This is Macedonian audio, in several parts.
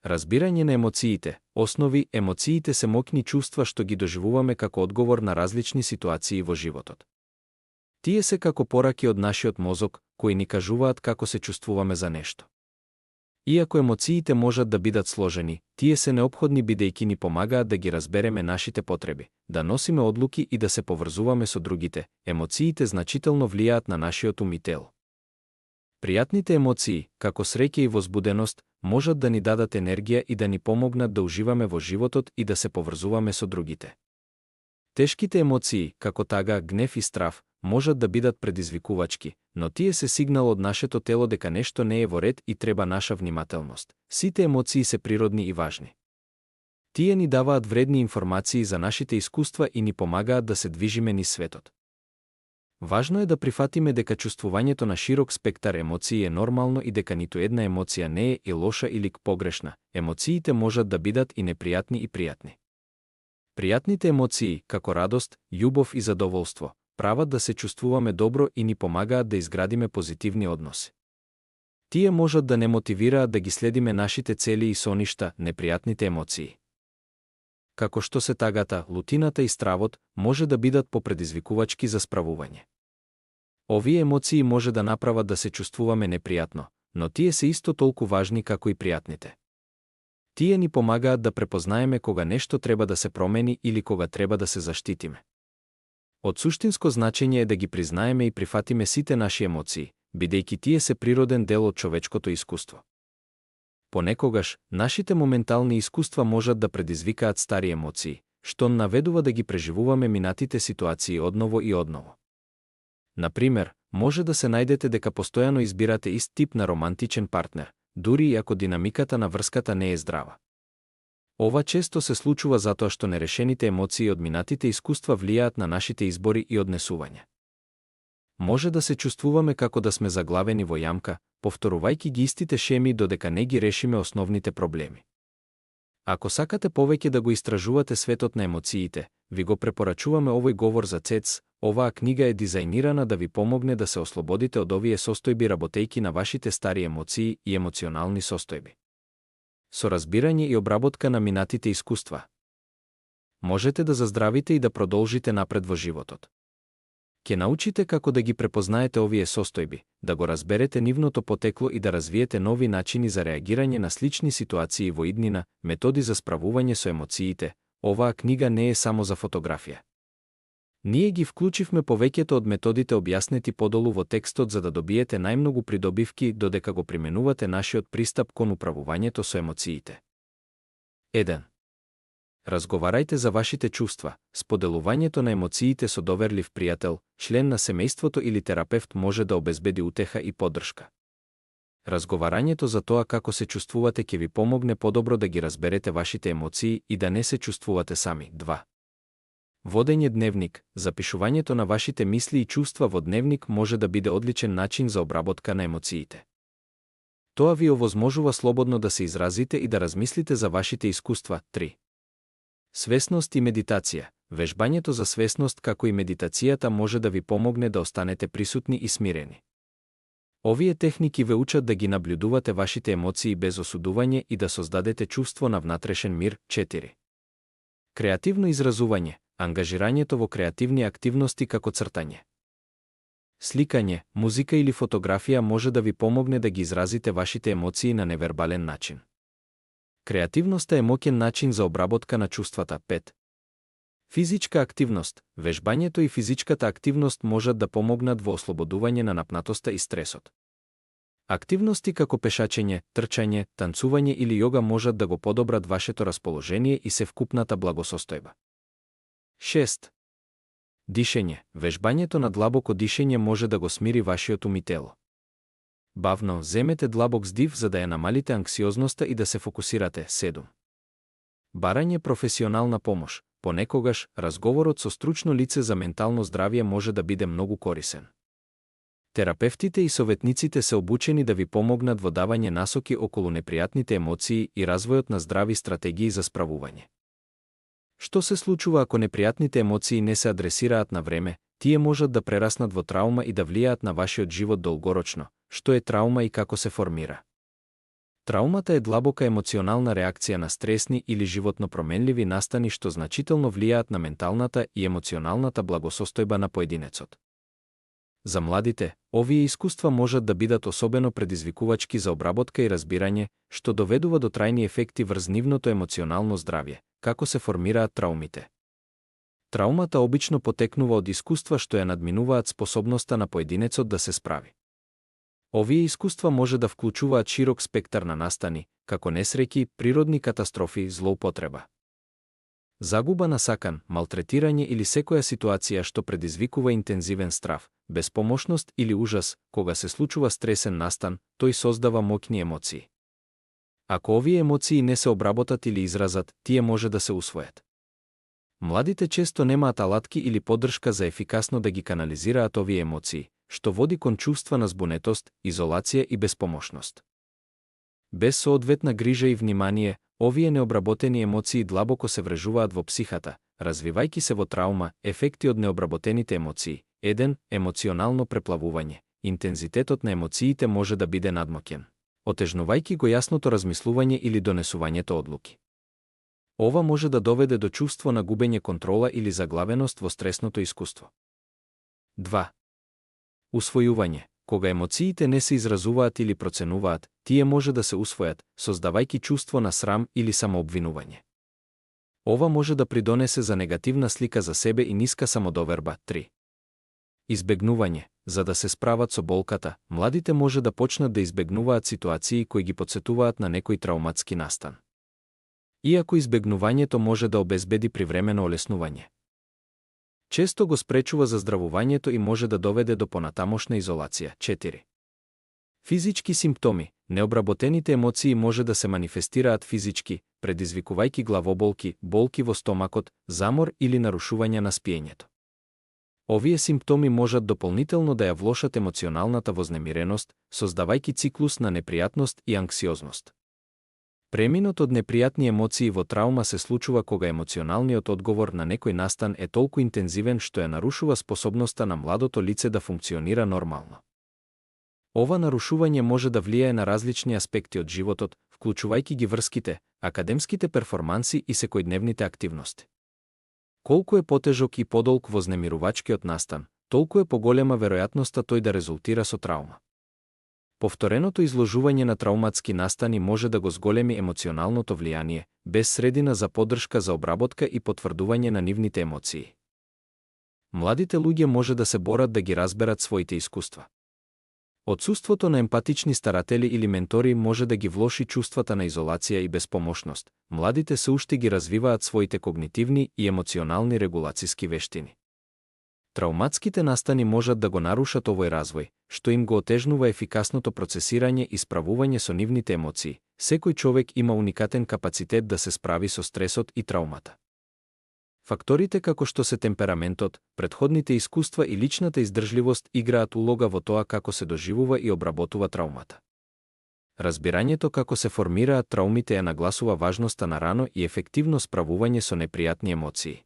Разбирање на емоциите. Основи, емоциите се моќни чувства што ги доживуваме како одговор на различни ситуации во животот. Тие се како пораки од нашиот мозок, кои ни кажуваат како се чувствуваме за нешто. Иако емоциите можат да бидат сложени, тие се неопходни бидејќи ни помагаат да ги разбереме нашите потреби, да носиме одлуки и да се поврзуваме со другите. Емоциите значително влијаат на нашиот ум и тело. Пријатните емоции, како среќа и возбуденост, можат да ни дадат енергија и да ни помогнат да уживаме во животот и да се поврзуваме со другите. Тешките емоции, како тага, гнев и страв, можат да бидат предизвикувачки, но тие се сигнал од нашето тело дека нешто не е во ред и треба наша внимателност. Сите емоции се природни и важни. Тие ни даваат вредни информации за нашите искуства и ни помагаат да се движиме низ светот. Важно е да прифатиме дека чувствувањето на широк спектар емоции е нормално и дека ниту една емоција не е и лоша или погрешна. Емоциите можат да бидат и непријатни и пријатни. Пријатните емоции, како радост, љубов и задоволство, прават да се чувствуваме добро и ни помагаат да изградиме позитивни односи. Тие можат да не мотивираат да ги следиме нашите цели и соништа, непријатните емоции, како што се тагата, лутината и стравот, може да бидат попредизвикувачки за справување. Овие емоции може да направат да се чувствуваме непријатно, но тие се исто толку важни како и пријатните. Тие ни помагаат да препознаеме кога нешто треба да се промени или кога треба да се заштитиме. Од суштинско значење е да ги признаеме и прифатиме сите наши емоции, бидејќи тие се природен дел од човечкото искуство. Понекогаш, нашите моментални искуства можат да предизвикаат стари емоции, што наведува да ги преживуваме минатите ситуации одново и одново. Например, може да се најдете дека постојано избирате ист тип на романтичен партнер, дури и ако динамиката на врската не е здрава. Ова често се случува затоа што нерешените емоции од минатите искуства влијаат на нашите избори и однесувања. Може да се чувствуваме како да сме заглавени во јамка, повторувајќи ги истите шеми додека не ги решиме основните проблеми. Ако сакате повеќе да го истражувате светот на емоциите, ви го препорачуваме овој говор за ЦЕЦ. Оваа книга е дизајнирана да ви помогне да се ослободите од овие состојби работејќи на вашите стари емоции и емоционални состојби. Со разбирање и обработка на минатите искуства, можете да заздравите и да продолжите напред во животот. Ќе научите како да ги препознаете овие состојби, да го разберете нивното потекло и да развиете нови начини за реагирање на слични ситуации во иднина, методи за справување со емоциите. Оваа книга не е само за фотографија. Ние ги вклучивме повеќето од методите објаснети подолу во текстот за да добиете најмногу придобивки додека го применувате нашиот пристап кон управувањето со емоциите. 1. Разговарајте за вашите чувства. Споделувањето на емоциите со доверлив пријател, член на семејството или терапевт може да обезбеди утеха и поддршка. Разговарањето за тоа како се чувствувате ќе ви помогне подобро да ги разберете вашите емоции и да не се чувствувате сами. 2. Водење дневник. Запишувањето на вашите мисли и чувства во дневник може да биде одличен начин за обработка на емоциите. Тоа ви овозможува слободно да се изразите и да размислите за вашите искуства. 3. Свесност и медитација. Вежбањето за свесност како и медитацијата може да ви помогне да останете присутни и смирени. Овие техники ве учат да ги наблюдувате вашите емоции без осудување и да создадете чувство на внатрешен мир. 4. Креативно изразување. Ангажирањето во креативни активности како цртање, сликање, музика или фотографија може да ви помогне да ги изразите вашите емоции на невербален начин. Креативноста е моќен начин за обработка на чувствата. 5. Физичка активност. Вежбањето и физичката активност можат да помогнат во ослободување на напнатоста и стресот. Активности како пешачење, трчање, танцување или јога можат да го подобрат вашето расположение и севкупната благосостојба. 6. Дишење. Вежбањето на длабоко дишење може да го смири вашиот ум и тело. Бавно земете длабок здив за да ја намалите анксиозноста и да се фокусирате. 7. Барање професионална помош. Понекогаш, разговорот со стручно лице за ментално здравје може да биде многу корисен. Терапевтите и советниците се обучени да ви помогнат во давање насоки околу непријатните емоции и развојот на здрави стратегии за справување. Што се случува ако непријатните емоции не се адресираат на време? Тие можат да прераснат во траума и да влијаат на вашиот живот долгорочно. Што е траума и како се формира? Траумата е длабока емоционална реакција на стресни или животно променливи настани што значително влијаат на менталната и емоционалната благосостојба на поединецот. За младите, овие искуства можат да бидат особено предизвикувачки за обработка и разбирање, што доведува до трајни ефекти врз нивното емоционално здравје, како се формираат траумите. Траумата обично потекнува од искуства што ја надминуваат способноста на поединецот да се справи. Овие искуства може да вклучуваат широк спектар на настани, како несреќи, природни катастрофи, злоупотреба, загуба на сакан, малтретирање или секоја ситуација што предизвикува интензивен страв, безпомошност или ужас. Кога се случува стресен настан, тој создава моќни емоции. Ако овие емоции не се обработат или изразат, тие може да се усвојат. Младите често немаат алатки или поддршка за ефикасно да ги канализираат овие емоции, што води кон чувства на збунетост, изолација и безпомошност. Без соодветна грижа и внимание, овие необработени емоции длабоко се врежуваат во психата, развивајќи се во траума. Ефекти од необработените емоции. 1. Емоционално преплавување. Интензитетот на емоциите може да биде надмоќен, отежнувајќи го јасното размислување или донесувањето одлуки. Ова може да доведе до чувство на губење контрола или заглавеност во стресното искуство. 2. Усвојување. Кога емоциите не се изразуваат или проценуваат, тие може да се усвојат, создавајќи чувство на срам или самообвинување. Ова може да придонесе за негативна слика за себе и ниска самодоверба. 3. Избегнување. За да се справат со болката, младите може да почнат да избегнуваат ситуации кои ги потсетуваат на некој трауматски настан. Иако избегнувањето може да обезбеди привремено олеснување, често го спречува заздравувањето и може да доведе до понатамошна изолација. 4. Физички симптоми. Необработените емоции може да се манифестираат физички, предизвикувајќи главоболки, болки во стомакот, замор или нарушување на спиењето. Овие симптоми можат дополнително да ја влошат емоционалната вознемиреност, создавајќи циклус на непријатност и анксиозност. Преминот од непријатни емоции во траума се случува кога емоционалниот одговор на некој настан е толку интензивен што ја нарушува способноста на младото лице да функционира нормално. Ова нарушување може да влијае на различни аспекти од животот, вклучувајќи ги врските, академските перформанси и секојдневните активности. Колку е потежок и подолг вознемирувачкиот настан, толку е поголема веројатноста тој да резултира со траума. Повтореното изложување на трауматски настани може да го зголеми емоционалното влијание, без средина за поддршка за обработка и потврдување на нивните емоции. Младите луѓе може да се борат да ги разберат своите искуства. Отсуството на емпатични старатели или ментори може да ги влоши чувствата на изолација и безпомошност. Младите се уште ги развиваат своите когнитивни и емоционални регулациски вештини. Трауматските настани можат да го нарушат овој развој, што им го отежнува ефикасното процесирање и справување со нивните емоции. Секој човек има уникатен капацитет да се справи со стресот и траумата. Факторите како што се темпераментот, претходните искуства и личната издржливост играат улога во тоа како се доживува и обработува траумата. Разбирањето како се формираат траумите ја нагласува важноста на рано и ефективно справување со непријатни емоции.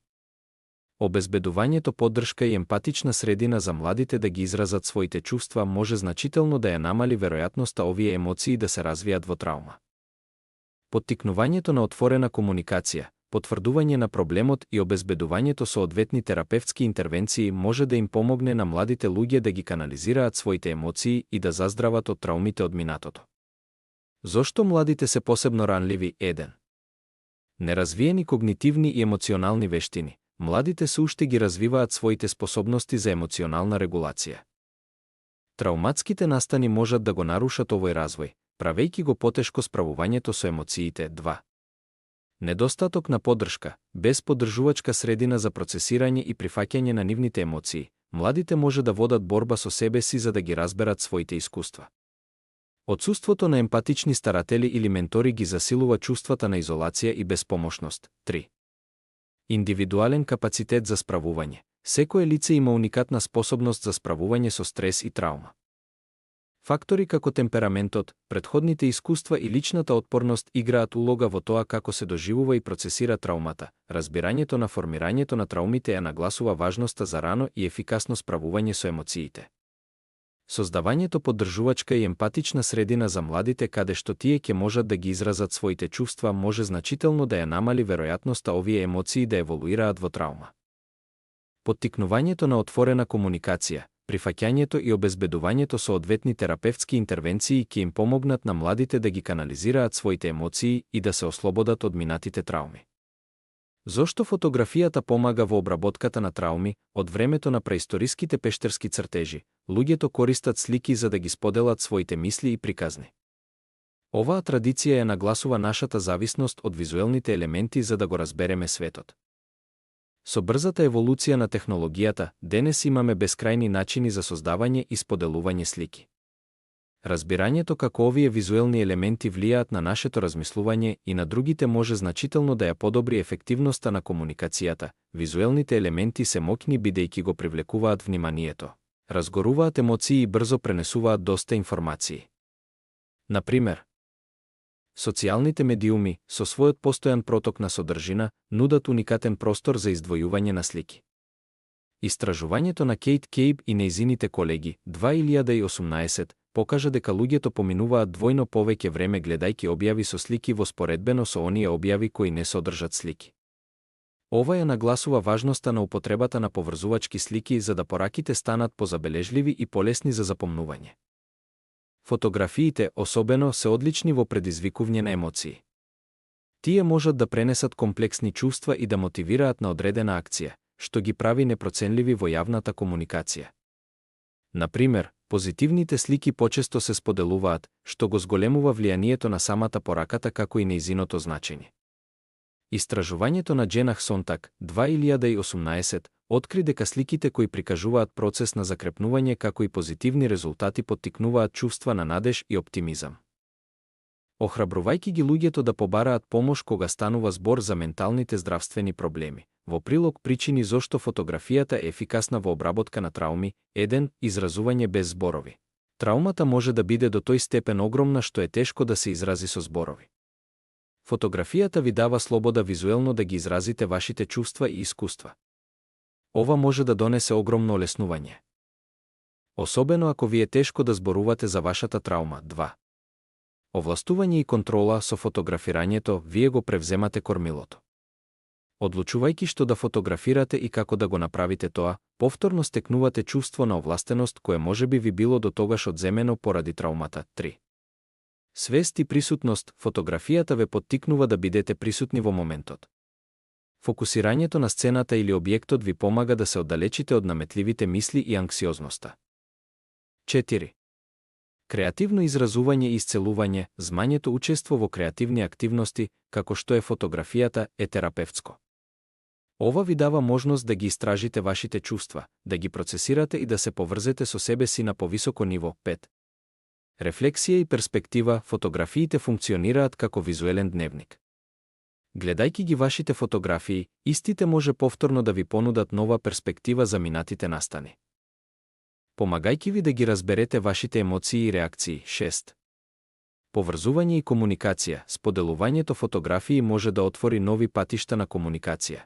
Обезбедувањето поддршка и емпатична средина за младите да ги изразат своите чувства може значително да ја намали веројатноста овие емоции да се развијат во траума. Поттикнувањето на отворена комуникација, потврдување на проблемот и обезбедувањето со одветни терапевтски интервенции може да им помогне на младите луѓе да ги канализираат своите емоции и да заздрават од траумите од минатото. Зошто младите се посебно ранливи? 1. Неразвиени когнитивни и емоционални вештини. Младите се уште ги развиваат своите способности за емоционална регулација. Трауматските настани можат да го нарушат овој развој, правејќи го потешко справувањето со емоциите. 2. Недостаток на поддршка, без поддржувачка средина за процесирање и прифаќање на нивните емоции, младите може да водат борба со себе си за да ги разберат своите искуства. Отсуството на емпатични старатели или ментори ги засилува чувствата на изолација и безпомошност. 3. Индивидуален капацитет за справување. Секое лице има уникатна способност за справување со стрес и траума. Фактори како темпераментот, претходните искуства и личната отпорност играат улога во тоа како се доживува и процесира траумата. Разбирањето на формирањето на траумите ја нагласува важноста за рано и ефикасно справување со емоциите. Создавањето поддржувачка и емпатична средина за младите каде што тие ќе можат да ги изразат своите чувства може значително да ја намали веројатноста овие емоции да еволуираат во траума. Поттикнувањето на отворена комуникација, прифаќањето и обезбедувањето со одветни терапевтски интервенции ќе им помогнат на младите да ги канализираат своите емоции и да се ослободат од минатите трауми. Зошто фотографијата помага во обработката на трауми? Од времето на преисториските пештерски цртежи, луѓето користат слики за да ги споделат своите мисли и приказни. Оваа традиција ја нагласува нашата зависност од визуелните елементи за да го разбереме светот. Со брзата еволуција на технологијата, денес имаме бескрајни начини за создавање и споделување слики. Разбирањето како овие визуелни елементи влијаат на нашето размислување и на другите може значително да ја подобри ефективноста на комуникацијата. Визуелните елементи се моќни бидејќи го привлекуваат вниманието, разгоруваат емоции и брзо пренесуваат доста информации. Например, социјалните медиуми, со својот постојан проток на содржина, нудат уникатен простор за издвојување на слики. Истражувањето на Кейт Кейб и нејзините колеги, 2018, покажа дека луѓето поминуваат двојно повеќе време гледајќи објави со слики во споредбено со оние објави кои не содржат слики. Ова ја нагласува важноста на употребата на поврзувачки слики за да пораките станат позабележливи и полесни за запомнување. Фотографиите, особено, се одлични во предизвикување на емоции. Тие можат да пренесат комплексни чувства и да мотивираат на одредена акција, што ги прави непроценливи во јавната комуникација. Например, позитивните слики почесто се споделуваат, што го зголемува влијанието на самата пораката како и нејзиното значење. Истражувањето на Дженах Сонтак, 2018, откри дека сликите кои прикажуваат процес на закрепнување како и позитивни резултати поттикнуваат чувства на надеж и оптимизам. Охрабрувајќи ги луѓето да побараат помош кога станува збор за менталните здравствени проблеми. Во прилог причини зошто фотографијата е ефикасна во обработка на трауми, 1. Изразување без зборови. Траумата може да биде до тој степен огромна што е тешко да се изрази со зборови. Фотографијата ви дава слобода визуелно да ги изразите вашите чувства и искуства. Ова може да донесе огромно олеснување. Особено ако ви е тешко да зборувате за вашата траума. 2. Овластување и контрола. Со фотографирањето, вие го превземате кормилото. Одлучувајќи што да фотографирате и како да го направите тоа, повторно стекнувате чувство на овластеност кое можеби ви било до тогаш одземено поради траумата. 3. Свест и присутност. Фотографијата ве поттикнува да бидете присутни во моментот. Фокусирањето на сцената или објектот ви помага да се оддалечите од наметливите мисли и анксиозноста. 4. Креативно изразување и исцелување. Змањето учество во креативни активности, како што е фотографијата, е терапевтско. Ова ви дава можност да ги истражите вашите чувства, да ги процесирате и да се поврзете со себе си на повисоко ниво. 5. Рефлексија и перспектива. Фотографиите функционираат како визуелен дневник. Гледајќи ги вашите фотографии, истите може повторно да ви понудат нова перспектива за минатите настани. Помагајќи ви да ги разберете вашите емоции и реакции. 6. Поврзување и комуникација. Споделувањето фотографии може да отвори нови патишта на комуникација.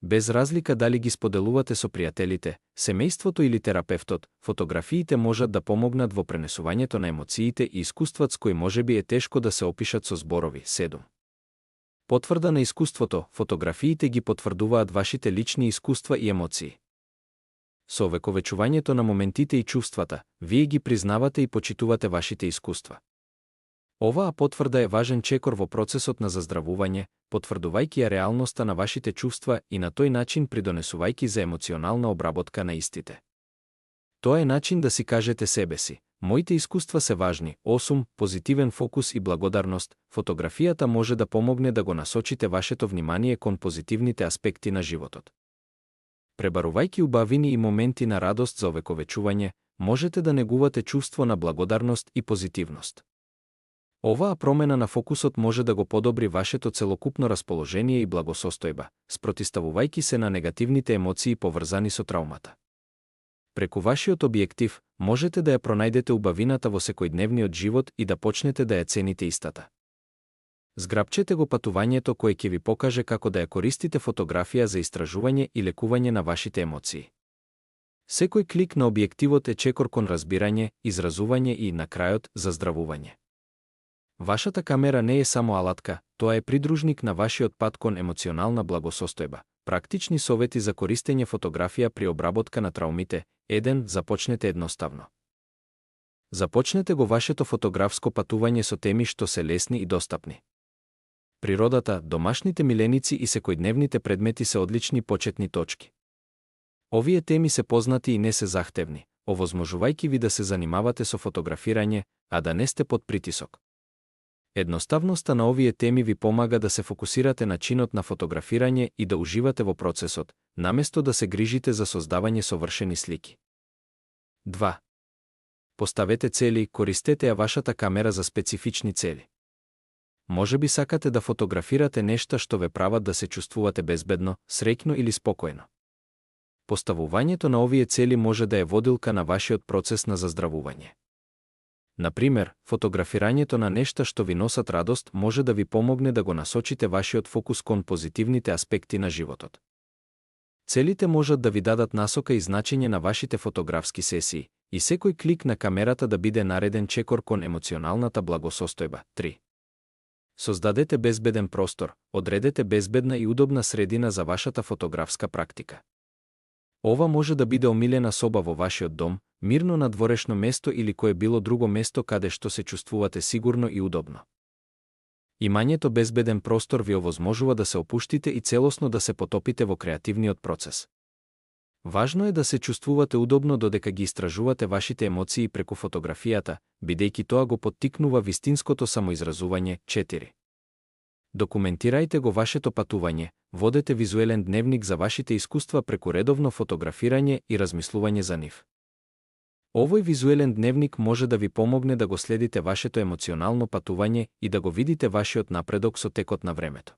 Без разлика дали ги споделувате со пријателите, семејството или терапевтот, фотографиите можат да помогнат во пренесувањето на емоциите и искуствата с кои можеби е тешко да се опишат со зборови. 7. Потврда на искуството. Фотографиите ги потврдуваат вашите лични искуства и емоции. Со овековечувањето на моментите и чувствата, вие ги признавате и почитувате вашите искуства. Оваа потврда е важен чекор во процесот на заздравување, потврдувајќи ја реалноста на вашите чувства и на тој начин придонесувајќи за емоционална обработка на истите. Тоа е начин да си кажете себе си: моите искуства се важни. 8. Позитивен фокус и благодарност. Фотографијата може да помогне да го насочите вашето внимание кон позитивните аспекти на животот. Пребарувајќи убавини и моменти на радост за овековечување, можете да негувате чувство на благодарност и позитивност. Оваа промена на фокусот може да го подобри вашето целокупно расположение и благосостојба, спротиставувајќи се на негативните емоции поврзани со траумата. Преку вашиот објектив, можете да ја пронајдете убавината во секојдневниот живот и да почнете да ја цените истата. Зграбчете го патувањето кое ќе ви покаже како да ја користите фотографија за истражување и лекување на вашите емоции. Секој клик на објективот е чекор кон разбирање, изразување и, на крајот, заздравување. Вашата камера не е само алатка, тоа е придружник на вашиот пат кон емоционална благосостојба. Практични совети за користење фотографија при обработка на траумите. 1. Започнете едноставно. Започнете го вашето фотографско патување со теми што се лесни и достапни. Природата, домашните миленици и секојдневните предмети се одлични почетни точки. Овие теми се познати и не се захтевни, овозможувајќи ви да се занимавате со фотографирање, а да не сте под притисок. Едноставноста на овие теми ви помага да се фокусирате на чинот на фотографирање и да уживате во процесот, наместо да се грижите за создавање совршени слики. 2. Поставете цели, користете ја вашата камера за специфични цели. Можеби сакате да фотографирате нешта што ве прават да се чувствувате безбедно, среќно или спокојно. Поставувањето на овие цели може да е водилка на вашиот процес на заздравување. Например, фотографирањето на нешта што ви носат радост може да ви помогне да го насочите вашиот фокус кон позитивните аспекти на животот. Целите можат да ви дадат насока и значење на вашите фотографски сесии, и секој клик на камерата да биде нареден чекор кон емоционалната благосостојба. 3. Создадете безбеден простор, одредете безбедна и удобна средина за вашата фотографска практика. Ова може да биде омилена соба во вашиот дом, мирно надворешно место или кое било друго место каде што се чувствувате сигурно и удобно. Имањето безбеден простор ви овозможува да се опуштите и целосно да се потопите во креативниот процес. Важно е да се чувствувате удобно додека ги истражувате вашите емоции преку фотографијата, бидејќи тоа го поттикнува вистинското самоизразување. 4. Документирајте го вашето патување, водете визуелен дневник за вашите искуства преку редовно фотографирање и размислување за нив. Овој визуелен дневник може да ви помогне да го следите вашето емоционално патување и да го видите вашиот напредок со текот на времето.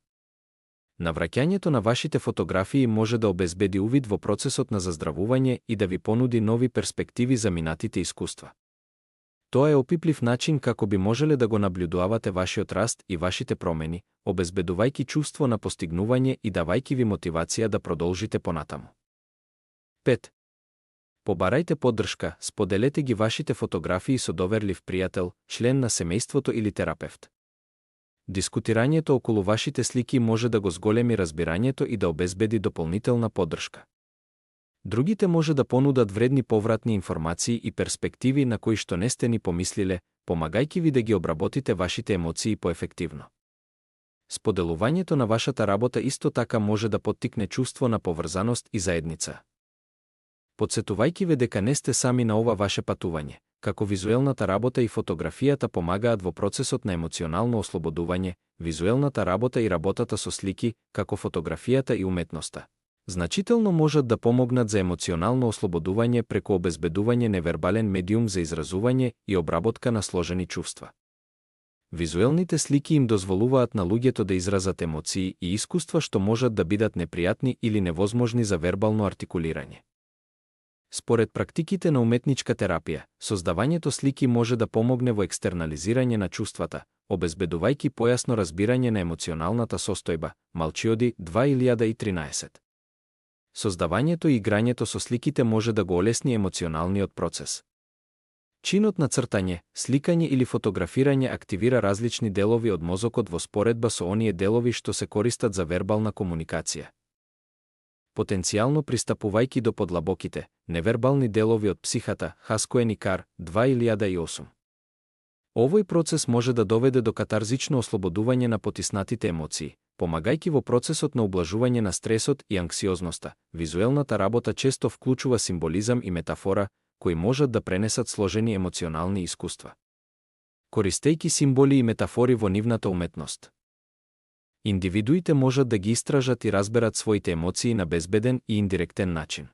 Навраќањето на вашите фотографии може да обезбеди увид во процесот на заздравување и да ви понуди нови перспективи за минатите искуства. Тоа е опиплив начин како би можеле да го наблюдувате вашиот раст и вашите промени, обезбедувајќи чувство на постигнување и давајќи ви мотивација да продолжите понатаму. 5. Побарајте поддршка, споделете ги вашите фотографии со доверлив пријател, член на семејството или терапевт. Дискутирањето околу вашите слики може да го зголеми разбирањето и да обезбеди дополнителна поддршка. Другите може да понудат вредни повратни информации и перспективи на кои што не сте ни помислиле, помагајќи ви да ги обработите вашите емоции поефективно. Споделувањето на вашата работа исто така може да поттикне чувство на поврзаност и заедница. Потсетувајќи ве дека не сте сами на ова ваше патување, како визуелната работа и фотографијата помагаат во процесот на емоционално ослободување, визуелната работа и работата со слики, како фотографијата и уметноста, значително можат да помогнат за емоционално ослободување преку обезбедување невербален медиум за изразување и обработка на сложени чувства. Визуелните слики им дозволуваат на луѓето да изразат емоции и искуства што можат да бидат непријатни или невозможни за вербално артикулирање. Според практиките на уметничка терапија, создавањето слики може да помогне во екстернализирање на чувствата, обезбедувајќи појасно разбирање на емоционалната состојба. Малчиоди, 2013. Создавањето и играњето со сликите може да го олесни емоционалниот процес. Чинот на цртање, сликање или фотографирање активира различни делови од мозокот во споредба со оние делови што се користат за вербална комуникација. Потенцијално пристапувајќи до подлабоките, невербални делови од психата. Хаскоен и Кар, 2008. Овој процес може да доведе до катарзично ослободување на потиснатите емоции, помагајќи во процесот на ублажување на стресот и анксиозноста. Визуелната работа често вклучува символизам и метафора, кои можат да пренесат сложени емоционални искуства. Користејќи символи и метафори во нивната уметност, индивидуите можат да ги истражат и разберат своите емоции на безбеден и индиректен начин.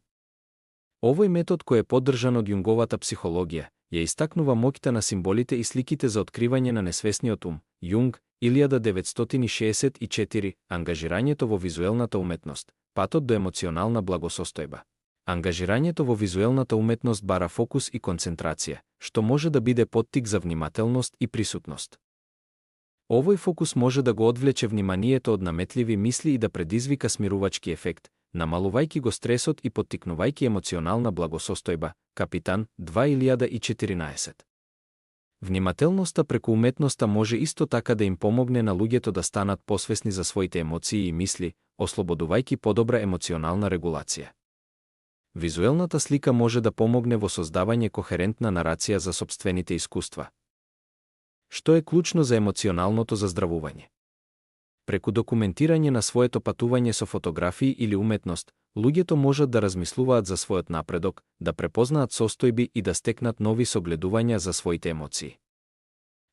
Овој метод, кој е поддржан од јунговата психологија, ја истакнува моќта на символите и сликите за откривање на несвесниот ум. Јунг, 1964. Ангажирањето во визуелната уметност, патот до емоционална благосостојба. Ангажирањето во визуелната уметност бара фокус и концентрација, што може да биде поттик за внимателност и присутност. Овој фокус може да го одвлече вниманието од наметливи мисли и да предизвика смирувачки ефект, намалувајќи го стресот и поттикнувајќи емоционална благосостојба. Капитан 2014. Внимателноста преку уметноста може исто така да им помогне на луѓето да станат посвесни за своите емоции и мисли, ослободувајќи подобра емоционална регулација. Визуелната слика може да помогне во создавање кохерентна нарација за сопствените искуства. Што е клучно за емоционалното заздравување? Преку документирање на своето патување со фотографии или уметност, луѓето можат да размислуваат за својот напредок, да препознаат состојби и да стекнат нови согледувања за своите емоции.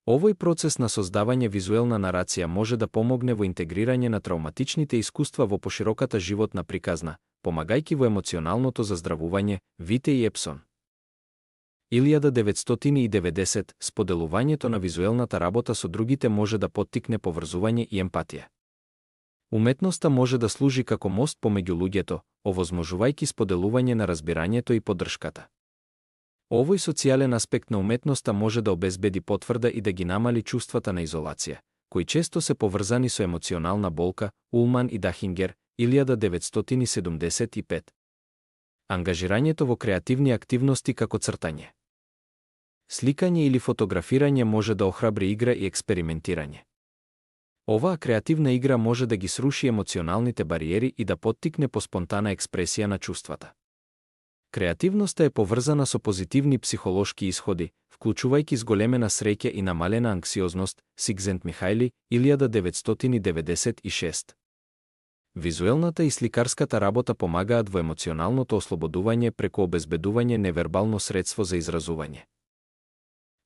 Овој процес на создавање визуелна нарација може да помогне во интегрирање на травматичните искуства во пошироката животна приказна, помагајќи во емоционалното заздравување. Витеј Епсон. 1990. Споделувањето на визуелната работа со другите може да поттикне поврзување и емпатија. Уметноста може да служи како мост помеѓу луѓето, овозможувајќи споделување на разбирањето и поддршката. Овој социјален аспект на уметноста може да обезбеди потврда и да ги намали чувствата на изолација, кои често се поврзани со емоционална болка. Улман и Дахингер, 1975. Ангажирањето во креативни активности како цртање, сликање или фотографирање може да охрабри игра и експериментирање. Оваа креативна игра може да ги сруши емоционалните бариери и да поттикне по спонтана експресија на чувствата. Креативноста е поврзана со позитивни психолошки исходи, вклучувајќи зголемена среќа и намалена анксиозност. Сигзент-Михајли, 1996. Визуелната и сликарската работа помагаат во емоционалното ослободување преку обезбедување невербално средство за изразување.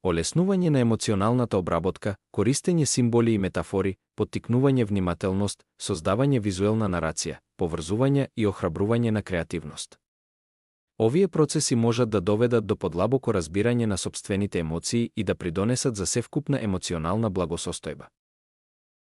Олеснување на емоционалната обработка, користење символи и метафори, поттикнување внимателност, создавање визуелна нарација, поврзување и охрабрување на креативност. Овие процеси можат да доведат до подлабоко разбирање на сопствените емоции и да придонесат за севкупна емоционална благосостојба.